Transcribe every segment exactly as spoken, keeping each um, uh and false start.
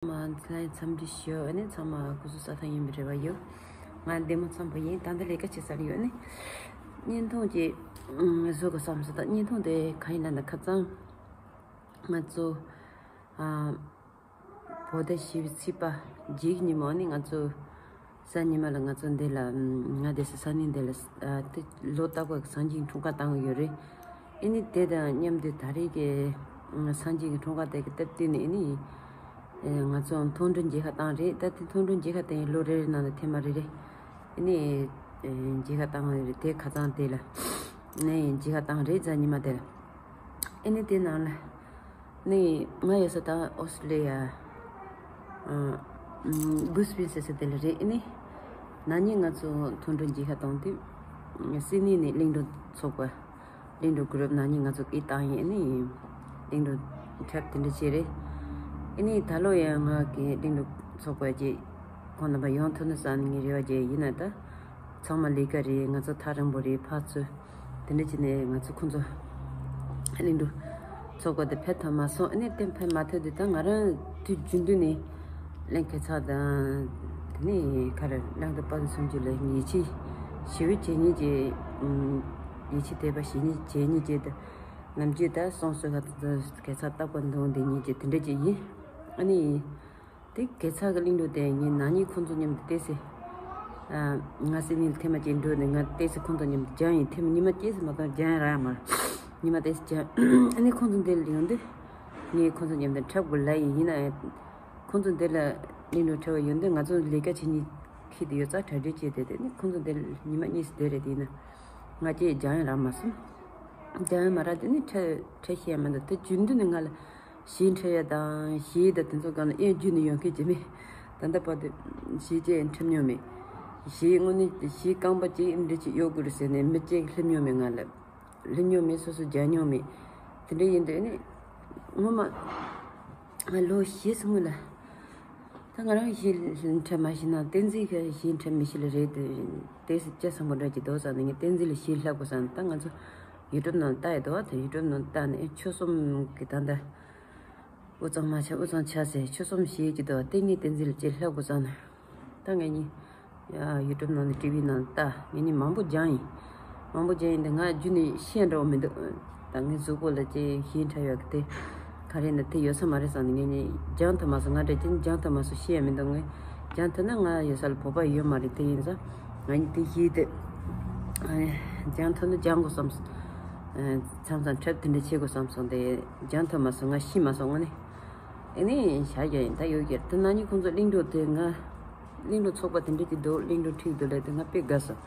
མ་ཚང་མ་འཚམས་འདྲི་ཞུ། ཨ་ནི་ཚང་མ་སྐུ་གཟུགས་ས་ཐང་ཡིན་པའི་རེ་བ་ཡོད། ང་བདེ་མོ་འཚམས་པོ་ཡིན། ད་ལྟ་ལས་ཀ་བྱེད་ས་རེད་ཡོད། ཨ་ནི་བརྙན་ཐུང་ཅིག་བཟོ་དགོས་བསམ་སོང་། ད་བརྙན་ཐུང་དེ་གང་ཡིན་ལབ་ན། ཁ་སང་ང་ཚོ་ཨ་བོད་ཟླ་བཞི་པའི་ཚེས་པ་བརྒྱད་ཀྱི་ཉིན་མོ། ཨ་ནི་ང་ཚོ་གཟའ་ཉི་མ་ལ་ང་ཚོ་འདི་ལ། ང་བསྡད་ས་ས་གནས་འདི་ལ་ཨ་དེ་ལོ་རྟག་པར་གསར་བརྗེའི་འཁྲུངས་སྐར་བཏང་གི་ཡོད་རེད། ཨ་ནི་དེ་དང་མཉམ་དུ་ད་རེས་ཀྱི་གསར་བརྗེའི་འཁྲུངས་སྐར་དེ་གི་སྟབས་བསྟུན་ནས། ཨ་ནི་ང་ཚོ་མཐོང་གྲོལ་མཇལ་ཁ་བཏང་རེད། ད་དེ་མཐོང་གྲོལ་མཇལ་ཁ་དེ་ལོ་རེ་རེ་ནང་ལ་ཐེངས་མ་རེ་རེ། ཨ་ནི་མཇལ་ཁ་བཏང་རེད། དེ་ཁ་སང་དེ་ལ་ནས་མཇལ་ཁ་བཏང་རེད། གཟའ་ཉི་མ་དེ་ལ། ཨ་ནི་དེ་ནང་ལ་ནི་ང་ཡོད་ས་ད་ཨོ་སི་ཀྲི་ལི་ཡ་ཨ་ཨམ་བྷི་རི་སི་བན་ཟེར་ས་དེ་ལ་རེད། ཨ་ནི་ན་ནིང་ང་ཚོ་མཐོང་གྲོལ་མཇལ་ཁ་བཏང་དུས་སིད་ནི་ནས་གླིང་སྒྲུང་ཚོགས་པ། གླིང་སྒྲུང་གུ་རུབ་ན་ནིང་ང་ཚོ་སྐད་བཏང་ཡིན། ཨ་ནི་གླིང་སྒྲུང་འཁྲབ་དེ་འདྲ་བྱས་རེད། ཨ་ནི་ད་ལོ་ཡང་ང་གི་གླིང་སྒྲུང་ཚོགས་པ་ཅིག་ཁོང་རྣམ་པ་ཡོང་ཐུབ་ན་བསམ་ནས་ངས་རེ་བ་བྱས། ཡིན་ན་ད་ཚང་མ་ལས་ཀ་རེད། ང་ཚོ་ཐག་རིང་པོ་རེད། ཕར་ཚུར་དེ་འདྲ་བྱས་ནས་ང་ཚོ་ཁོང་ཚོ་གླིང་སྒྲུང་ཚོགས་པ་དེ་ཕེབས་ཐུབ་མ་སོང་། ཨ་ནི་དེ་ཕེབས་མ་ཐུབ་དུས་ད་ང་རང་དུས་རྒྱུན་དུ་ནས་གླིང་གེ་སར་དང་དེ་ནས་ག་རེ་གླིང་སྒྲུང་པ་སུམ་ཅུ་ལ་ཡིད་ཆེས་ཞེ་པོ་བྱེད་མཁན་གྱི་ཨམ་ཡིད་ཆེས་དད་པ་བྱེད་མཁན་བྱེད་མཁན་གྱི་དེ། ནམ་རྒྱུན་ད་སོང་སོ་ག་ཚོད་གེ་སར་རྟག་པར་འདུག་འདི་ཉིད་ཀྱི་དེ་འདྲ་ཅིག་ཡིན། ཨ་ནི་དེ་གེ་སར་གྱི་གླིང་སྒྲུང་དེ་ངས་ན་ནིང་ཁོང་ཚོ་མཉམ་དུ་བལྟས་སེ། ཨ་ང་སིད་ནི་ལ་ཐེངས་མ་གཅིག་འགྲོ་ནས་ང་བལྟས་སེ་ཁོང་ཚོ་མཉམ་དུ་སྦྱངས་ཡིན། ཐེངས་མ་ཉི་མ་གཅིག་ཙམ་མ་གཏོགས་སྦྱངས་ཡ་རག་ཡ་མ་རེད། ཉི་མ་དེ་སྦྱངས། ཨ་ནི་ཁོང་ཚོ་འདིར་ཡོང་དུས་ངས་ཁོང་ཚོ་མཉམ་དུ་འཁྲབ་དགོས་ལབ་ཡིན། ཡིན་ན་ཡང་ཁོང་ཚོ་འདི་ལ་གླིང་སྒྲུང་འཁྲབ་པ་ཡོང་དུས་ང་ཚོ་ལས་ཀ་བྱེད་མཁན་ཁྱེད་དེ་ཡོད་ཙང་གྲ་སྒྲིག་བྱས་ཏེ། དེ་ནི་ཁོང་ཚོ་འདི་ལ་ཉི་མ་གཉིས་སུ་བསྡད་རེད། དེ་ཡིན་ན་ང་གཅིག་སྦྱངས་ཡ་རག་མ་སོང་། སྦྱངས་ཡ་མ་རག་དེ་ནི་འཁྲབ་འཁྲབ་ཤེས་ཡ་མི་འདུག་དེ་རྒྱུན་དུ་ནི་ང་ལ་གཞས་འཁྲབ་ཡ་དང་གཞས་དང་དེ་ཚོ་སྒང་ལ་གཡས་བརྒྱུད་ནས་ཡོང་མཁན་ཅིག་མེད། ད་ལྟ་བར་དུ་གཞས་གཅིག་ཡང་འཁྲབ་མྱོང་མེད། གཞས་དངོས་གནས་གཞས་རྐང་པ་གཅིག་འདི་ཅིག་གཡོག་དགོས་རེད་ཟེར་ནས་མི་གཅིག་སླེབས་མྱོང་མེད། ང་ལ་སླེབས་མྱོང་མེད། སོ་སོ་སྦྱངས་མྱོང་མེད། དེ་འདྲ་ཡིན་དུས་ནི་སྔོན་མ་ང་ལོ་བཞི་སྔོན་ལ། ད་ང་རང་གཞས་འཁྲབ་མ་ཤེས་ན་བསྟན་འཛིན་གྱི་གཞས་འཁྲབ་མི་ཤེས་ལ་རེད་དེ། ཏོག་ཙམ་སྐྱེ་བཟང་པོ་འདྲ་ཅིག་འདུག་བསམ་ནས་ངས་བསྟན་འཛིན་ལ་གཞས་ལྷབ་དགོས་བསམ། ད་ང་ཚོ་ཡུ་ཊུབ་ནང་ལྟ་ཡི་འདུག་དེ་ཡུ་ཊུབ་ནང་ལྟ་ནས་ཆོལ་གསུམ་གྱི་ད་ལྟ་དབུས་གཙང་རྨ་ཆུ་དབུས་གཙང་ཆབ་སྲིད་ཆོལ་གསུམ་གཞས་ཀྱི་འདུག་དེ་ངས་བསྟན་འཛིན་ལ་གཅིག་ལྷབ་དགོས་བསམ་ནས། ད་ངེད་གཉིས་ཡ་ཡུ་ཊུབ་ནང་ནས་ཊི་ཝི་ནང་ལྟ། ངེད་གཉིས་མང་པོ་སྦྱངས་ཡིན། མང་པོ་སྦྱངས་ཡིན་དེ་ང་རྒྱུན་ནས་ཤེས་འགྲོ་བ་མི་འདུག་ད་ངའི་གཟུགས་པོ་ལ་ཅིག་གཞས་འཁྲབ་ཡག་གི་དེ་ག་རེ་ན་དེ་ཡོད་ས་མ་རེད་བསམ་ནས། ངེད་གཉིས་སྦྱངས་ཐུབ་མ་སོང་། ང་འདྲ་ཅན་སྦྱངས་ཐུབ་མ་སོང་། ཤེས་ཡ་མི་འདུག་ངས་སྦྱངས་ཐུབ་ན་ང་ཡོད་ས་ལ་བོད་པ་ཡོད་མ་རེད། དེ་ཡིན་ཙང་ང་གཉིས་དེ་གཞས་དེ་སྦྱངས་ཐུབ་ན་སྦྱང་དགོས་བསམ་སོང་། མཚམས་མཚམས་འཁྲབ་དེ་འདྲ་བྱེད་དགོས་བསམ་སོང་། དེ་སྦྱངས་ཐུབ་མ་སོང་། ང་ཤེས་མ་སོང་། དངོས་གནས། ཨེ་ནི་བྱ་རྒྱུ་ཡིན། ད་ཡོད་རྒྱུ་དེ་ན་ནིང་ཁོང་ཚོ་གླིང་སྒྲུང་དེ་ང་། གླིང་སྒྲུང་ཚོགས་པ་དེ་འདྲ་ཅིག་འདུག་གླིང་སྒྲུང་ཁྲིད་འདུག་ལབ་དུས་ང་དཔེ་དགའ་སོང་།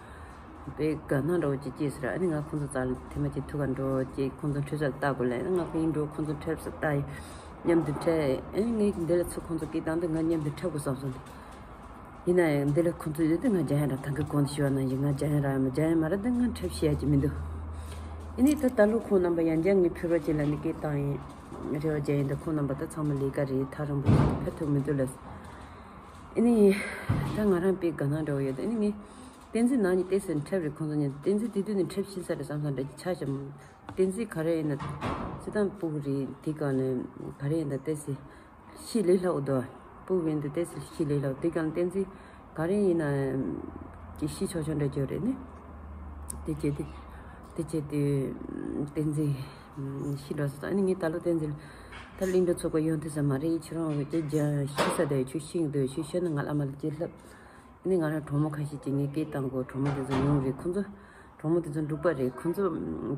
དཔེ་དགའ་སྣང་འདྲ་བོ་ཅིག་སྐྱེས་སོང་ར། ཨ་ནི་ང་ཁོང་ཚོ་རྩ་ལ་ཐེངས་མ་གཅིག་ཐུག་ག་འགྲོ་ཅིག་ཁོང་ཚོ་འཁྲབ་ས་ལ་ལྟ་དགོས་ལབ། ཨ་ནི་ང་གླིང་སྒྲུང་ཁོང་ཚོ་འཁྲབ་ས་ལྟ་ཡི། མཉམ་དུ་འཁྲབ། ཨ་ནི་ངས་འདི་ལ་ཚུར་ཁོང་ཚོ་སྐད་བཏང་དུས་ང་མཉམ་དུ་འཁྲབ་དགོས་བསམ་སོང་། ཡིན་ན་ཡང་འདི་ལ་ཁོང་ཚོ་ཡོད་དུས་ང་སྦྱང་ཡ་ར། ད་གི་གོང་དུ་ཞུ་བ་ནང་བཞིན་ང་སྦྱང་ཡ་ར་ཡང་མ་སྦྱང་ཡ་མ་ར་དེ་ང་འཁྲབ་ཤེས་ཡ་ཅིག་མི་འདུག་ཨ་ནི་ད་ད་ལོ་ཁོང་རྣམ་པ་ཡང་བསྐྱར་ངས་ཕེབས་རོགས་བྱེད་ལབ་ནས་སྐད་བཏང་ཡིན། རེ་བ་བྱས་ཡིན། ད་ཁོང་རྣམ་པ་ད་ཚང་མ་ལས་ཀ་རེད། ཐག་རིང་པོ་ཕེབས་ཐུབ་མི་འདུག་ལབ། ཨ་ནི་ད་ང་རང་དཔེ་དགའ་སྣང་འདྲ་བོ་ཡོད། ཨ་ནི་ངས་བསྟན་འཛིན་ནང་ནས་བལྟས་ཟེར་འཁྲབ་རེད། ཁོང་ཚོ་ཉིད་བསྟན་འཛིན་དེ་དུས་ནས་འཁྲབ་ཤེས་ས་རེད་བསམ་བསམ་འདྲ་ཅིག་ཆགས་ཤག་བསྟན་འཛིན་ག་རེ་ཡིན་ན་སྤྱིར་བཏང་སྤུ་གུ་རེད། དེ་ག་ནས་ག་རེ་ཡིན་ན་བལྟས་ཟེར། ཤི་ལས་སླ་བོ་འདུག་སྤུ་གུ་ཡིན་དུས་ཏོག་ཙམ་ཤི་ལས་སླ་བོ། དེ་གང་བསྟན་འཛིན་ག་རེ་ཡིན་ན་ཀྱི་ཤི་ཆོག་ཆོག་འདྲ་ཅིག་རེད་ནི། དེ་བྱས་ཏེ་དེ་བྱས་ཏེ་བསྟན་འཛིན་ཤི་འགྲོ་སོང་། ཨ་ནི་ངས་ད་ལོ་བསྟན་འཛིན་ད་གླིང་སྒྲུང་ཚོགས་པ་ཡོང་ཐུབ་ས་མ་རེད། ཁྱེད་རང་གི་ཅིག་ཤི་ས་དེ་ཁྱོད་ཤི་འདུག་ཁྱོད་ཤི་ན་ང་ཨ་མ་ལ་ཅིག་ལབ། ཨ་ནི་ང་རང་གྲོགས་མོ་ཁ་ཤས་ཀྱིས་ངས་སྐད་བཏང་གོ། གྲོགས་མོ་དེ་ཚོ་ཉུང་རེད། ཁོང་ཚོ་གྲོགས་མོ་དེ་ཚོ་འབྲུག་པ་རེད། ཁོང་ཚོ་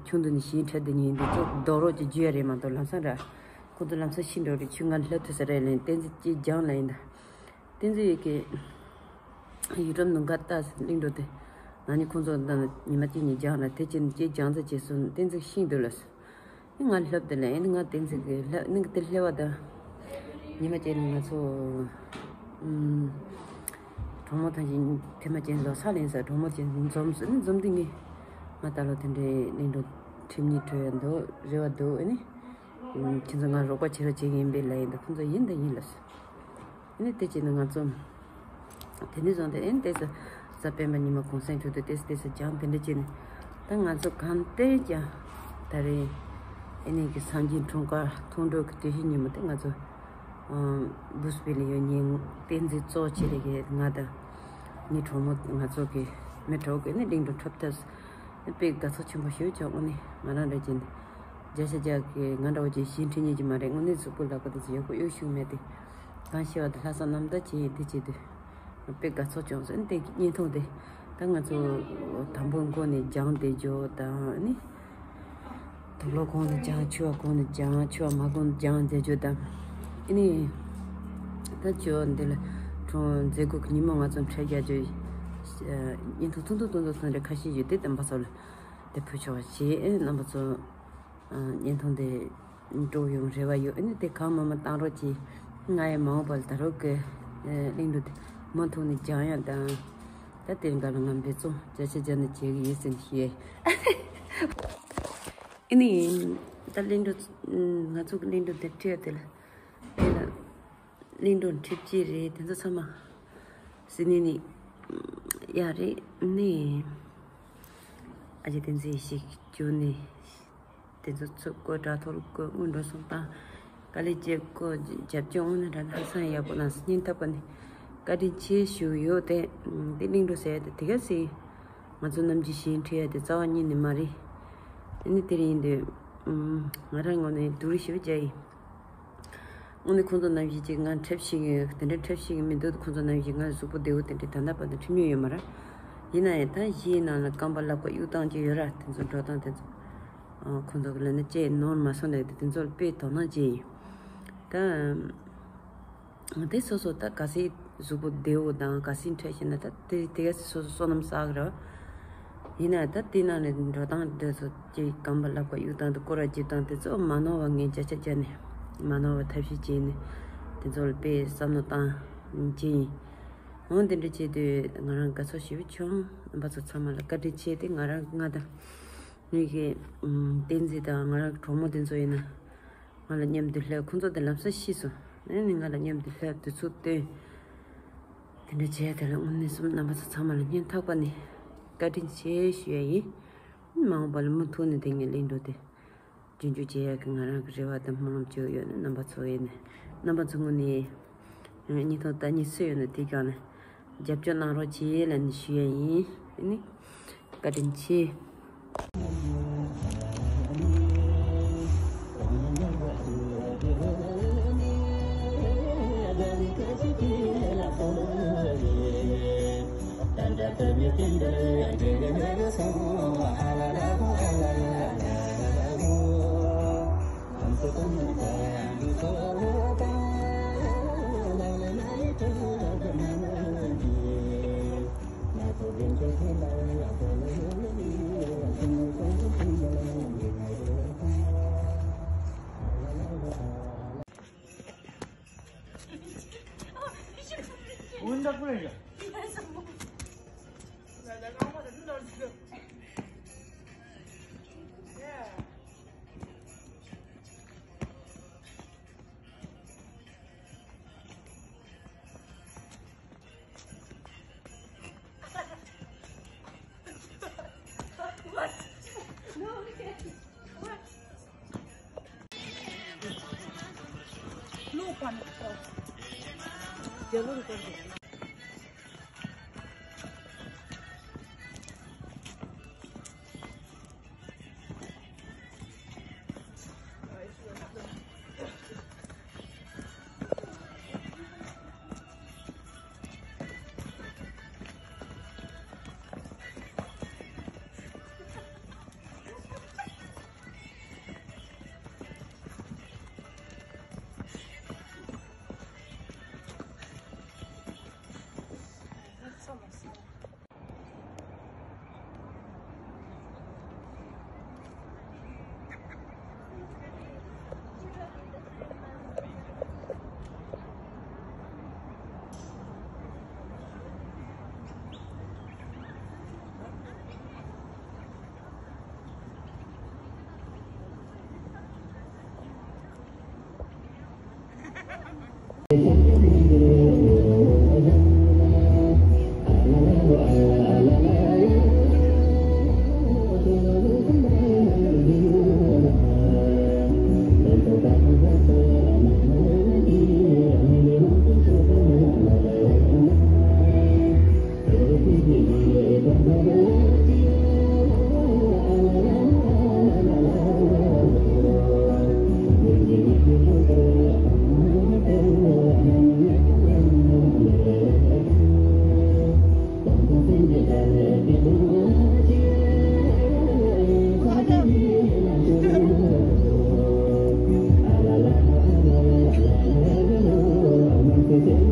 ཁྱོན་བསྡོམས་ནས་གཞས་འཁྲབ་བསྡད་མཁན་ཡིན་དུས་ཅིག་རྡོག་རོགས་ཀྱིས་འཇུ་ཡ་རེད་མ་གཏོགས་ལམ་སང་ར། ཁོང་ཚོ་ལམ་སང་ཤི་འགྲོ་རེད། ཁྱོད་ང་ལ་ལྷབ་ཐུབ་ས་རེད་ལབ། བསྟན་འཛིན་གྱིས་སྦྱངས་ལབ་ཡིན་ད། བསྟན་འཛིན་ཡོད་ཀྱི་ཡུ་ཊུབ་ནང་ག་ལྟ་གླིང་སྒྲུང་དེ། ན་ནིང་ཁོང་ཚོ་ད་ཉི་མ་གཅིག་གཉིས་སྦྱངས་ལ་དེ་ཅིག་ཅིག་སྦྱངས་ཚར་རྗེས་སུ་བསྟན་འཛིན་ཤི་འདུག་ལབ་སོང་། ང་ལྷབ་དེ་ལ་ཨེ་ནི་ང་བསྟན་འཛིན་གྱི་ལྷ་ནི་དེ་ལྷ་བ་དང་། ཉི་མ་གཅིག་ནི་ང་ཚོ་ཨུམ། གྲོགས་མོ་དང་ཅིག་ཐེངས་མ་གཅིག་ལོ་གསར་ལེན་ས་གྲོགས་མོ་གཅིག་འཛོམས་སོང་། ཨེ་ནི་འཛོམས་དུས་ངས་ང་ད་ལོ་དེ་འདྲའི་གླིང་སྒྲུང་ཁྲིད་མཁན་འགྲོ་ཡ་འདུག་རེ་བ་འདུག་ཨེ་ནི་ཁྱེད་ཚོ་ང་རོགས་པ་བྱེད་རོགས་བྱེད་ཀྱི་ཡིན་པས་ལབ་ཡིན་ད། ཁོང་ཚོ་ཡིན་ད་ཡིན་ལབ་སོང་། ཨ་ནི་དེ་བྱས་ནས་ང་ཚོ་དེ་ནས་བཟུང་སྟེ་ཨ་ནི་དེ་ཚོ་གཟའ་སྤེན་པ་ཉི་མ་གུང་སེང་མཇུག་ཏུ་དེ་ཚོ་དེ་ཚོ་སྦྱངས་དེ་འདྲ་བྱས་ནས་ད་ང་ཚོ་གང་ལྟར་ཀྱང་ད་རེས་ཨ་ནི་གི་སངས་རྒྱས་འཁྲུངས་སྐར་མཐོང་གྲོལ་གྱི་དུས་ཆེན་ཉིན་མོ་དེ་ང་ཚོ་ བུ་སྤེལ་ཡོད་ཉིན་བསྟན་འཛིན་གཙོ་ཆེ་རེ་གི་ང་དང་ངའི་གྲོགས་མོ་ང་ཚོ་གི་མི་གྲོགས་གི་ནི་གླིང་དུ་འཁྲབ་ཐབས་དཔེ་དགའ་ཚོར་ཆེན་པོ་ཞིག་བྱུང་། དངོས་གནས་ང་རང་འདྲ་བྱས་ནས་བརྒྱ་ཆ་བརྒྱ་གི་ང་འདྲ་བོ་ཅིག་ཞེ་ཁྲེལ་ཉན་གྱི་མ་རེད། དངོས་གནས་གཟུགས་པོ་ལག་པ་དེ་ཚོ་ཡག་པོ་གཡུག་ཤུགས་མེད་དེ་གང་ཤེས་པ་དེ་ལྷག་བསམ་རྣམ་དག་བྱས་ཡིན་དེ་བྱེད་དུས། དཔེ་དགའ་ཚོར་བྱུང་སོང་། དེ་བརྙན་ཐུང་དེ་ད་ང་ཚོ་དང་པོ་མགོ་ནས་སྦྱངས་བསྡད་རྒྱུ་དང་ནི། དུག་ལོག་གོང་ནས་སྦྱངས། ཕྱུ་པ་གོང་ནས་སྦྱངས། ཕྱུ་པ་མ་གོང་ནས་སྦྱངས་བསྡད་རྒྱུ་དང་། ཨ་ནི་ད་ཅོ་འདི་ལ་གྲོང་མཛད་སྒོ་གི་ཉིན་མོ་ང་ཚོ་འཕྲད་རྒྱུ་བརྙན་ཐུང་ཐུང་ཐུང་ཐུང་ཐུང་ཐུང་རེ་ཁ་ཤས་ཡོད་དེ་བསྟན་པ་ཚོ་ལ་དེ་ཕུལ་ཆོག་པ་བྱེད། རྣམ་པ་ཚོ། བརྙན་ཐུང་དེ་འགྲོ་ཡོང་རེ་བ་ཡོད། ཨ་ནི་དེ་གང་མང་མང་བཏང་རོགས་གྱིས། ང་ཡི་མ་འོངས་པར་ད་རོགས་ཀྱི་གླིང་དུ་མུ་མཐུད་ནས་སྦྱང་ཡག་དང་། ད་དེ་འགའ་ལ་ང་འབད་བརྩོན་བརྒྱ་ཆ་བརྒྱ་ནས་བྱེད་ཀྱི་ཡིན་ཟེར་ནས་ཞུས། ཨ་ནི་ད་གླིང་དུ་ང་ཚོ་གི་གླིང་དུ་དེ་ཁྲིད་དེ་ལ། གླིང་དུ་འཁྲིད་ཀྱི་རེད། དེ་ཚོ་ཚང་མ་ཟིན་ནས་ནི་ཡ་རེད་ནི། ཨ་ཅེ་བསྟན་འཛིན་ཞིག་བཅུག་ནས། དེ་ཚོ་ཚུར་བཀོད། དྲ་ཐོག་ལ་བཀོད། སྔོན་འགྲོ་སོང་དང་། དཀའ་ལས་བརྒྱབ་བཀོད། རྒྱབ་སྐྱོར་དངོས་གནས་དྲང་གནས་ཧ་ཅང་ཡག་པོ་གནང་སོང་། སྙིང་ཐག་པ་ནས་བཀའ་དྲིན་ཆེ་ཞུ་ཡོད་དེ། དེ་གླིང་འགྲོ་ཟེར་ཡ་དེ་དེ་ག་སྲིད་ང་ཚོ་ནམ་རྒྱུན་གཞས་འཁྲིད་ཡ་དེ་རྩ་བ་ཉིད་ནས་མ་རེད། ཨ་ནི་དེ་རིང་འདི་ང་རང་ངོས་ནས་སྡུག་རུས་ཞེ་པོ་བརྒྱབ་ཡིན། དངོས་གནས་ཁོང་ཚོ་ནམ་རྒྱུན་གྱི་ང་འཁྲབ་ཤེས་ཀྱི་དེ་འདྲ་འཁྲབ་ཤེས་ཀྱི་མི་འདུག་ཁོང་ཚོ་ནམ་རྒྱུན་ང་གཟུགས་པོ་བདེ་བོ་དེ་འདྲ་ད་ལྟ་བར་དུ་འཁྲབ་མྱོང་ཡོད་མ་རེད། ཡིན་ན་ཡང་ད་གཞས་ནང་ལ་རྐང་པ་ལག་པ་གཡུག་སྟངས་ཅིག་ཡོད་ར། དེ་ཚོ་འགྲོ་སྟངས་དེ་ཚོ། ཨ། ཁོང་ཚོ་གི་ལབ་ན་ཅིག་ནོར་མ་སོང་ན་དེ་ཚོ་ལ་དཔེ་དོ་སྣང་བྱས་ཡིན། ད་དེ་སོ་སོ་ད་ག་སྲིད་གཟུགས་པོ་བདེ་བོ་དང་ག་སྲིད་འཁྲབ་ཤེས་ན་ད་དེ་དེ་ག་སྲིད་སོ་སོ་བསོད་ནམས་བསགས་གི་ར། ཡིན་ན་ད་དེ་ནང་ནས་འགྲོ་སྟངས་དེ་ཚོ་ཅིག་རྐང་པ་ལག་པ་གཡུག་སྟངས་དེ་སྐོར་ར་འཇིབ་སྟངས་དེ་ཚོ་མ་ནོར་བ་ངས་བརྒྱ་ཆ་བརྒྱ་ནས་མ་ནོར་བ་ཐབས་ཤེས་བྱས་ནས་དེ་ཚོ་ལ་དཔེ་བསམ་བློ་བཏང་བྱས་ཡིན། འོ་དེ་འདྲ་བྱས་དུས་ང་རང་དགའ་ཚོར་ཞེ་པོ་བྱུང་། རྣམ་པ་ཚོ་ཚང་མ་ལ་བཀའ་དྲིན་ཆེ། དེ་ང་རང་ང་དང་ངེད་ཀྱི་བསྟན་འཛིན་དང་ང་རང་གི་གྲོགས་མོ་དེ་ཚོ་ཡིན་ན་ང་ལ་མཉམ་དུ་སླེབས། ཁོང་ཚོ་དེ་ལམ་སང་ཤི་སོང་། ཨ་ནི་ང་ལ་མཉམ་དུ་སླེབས་དུས་ཚོད་བཏོན། དེ་འདྲ་བྱས་དེ་ལ་དངོས་གནས་སོ་རྣམ་པ་ཚོ་ཚང་མ་ལ་སྙིང་ཐག་པ་ནས་བཀའ་དྲིན་ཆེ་ཞུ་ཡ་ཡིན། མ་འོངས་པ་ལ་མུ་མཐུད་ནས་དེ་ངས་གླིང་འགྲོ་དེ། རྒྱུན་འཇུག་བྱེད་ཡག་གི་ང་རང་གི་རེ་བ་དང་སྨོན་ལམ་བཅོལ་ཡོད་ན་རྣམ་པ་ཚོ་ཡིན་ནས་རྣམ་པ་ཚོ་ངོས་ནས་སྙིང་ཐག་ད་གཉིས་སུ་ཡོད་ན་དེ་གང་ལ་རྒྱབ་སྐྱོར་གནང་རོགས་བྱེད་ལབ་ནས་ཞུ་ཡ་ཡིན། ཨ་ནི་བཀའ་དྲིན་ཆེ། ཡིན།